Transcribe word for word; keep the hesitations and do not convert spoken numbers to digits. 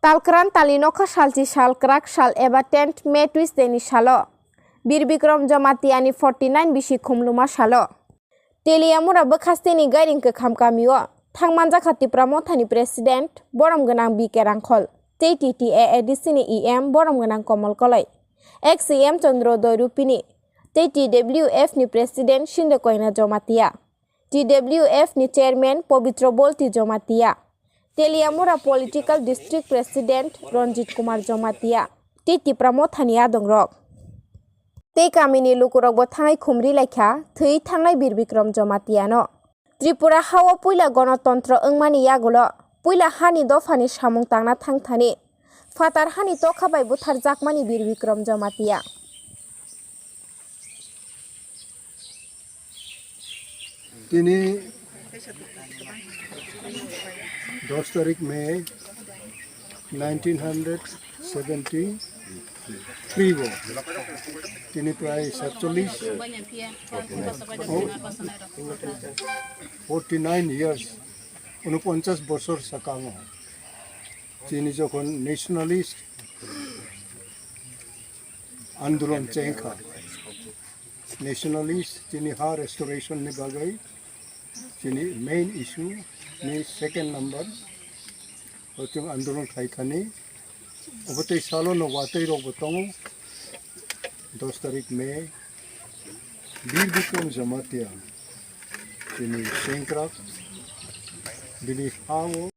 Talkran tali nokha salchi sal kwrak sal eba tenth May Tuesday ni salo Bir Bikram Jamatia ni forty nine bisi khumluma salo Teliamura bwkhasteni Gairing Kwkham kamio thangmanjakha Tipra Mothani President borom gwnang B K Rangkhol tei T T A A D C ni E M borom gwnang Komol Koloi, ex E M Chandrodoi Rupini tei T W F ni President Sinde Koina Jamatia, T W F ni Chairman Pobitro Bolti Jamatia, Teliamura Political District President Ranjit Kumar Jamatia tei Tipra Mothani adongrok. Tei kamini lukurokbo thangai khumri laikha thwi thangnai Bir Bikram Jamatiano. Tripura hao puila gonotontro wngmani yagulo puila hani dophani samung tangna thangthani phatar hani tokha bai butharjakmani Bir Bikram Jamatia. Tini dos tarik May nineteen hundred seventy three bo. Tini prai satchollish, oh, forty nine years, unoponchas bosor sakango. Chini jokhon nationalist andolon chengkha. Nationalist chini ha restoration ni bagwi chini main issue ni second number o chwng andolon khai thani. Obo tei salo no watwi rok bo tongo. Dos tarik May Bir Bikram Jamatia chini sengkrak bini ha o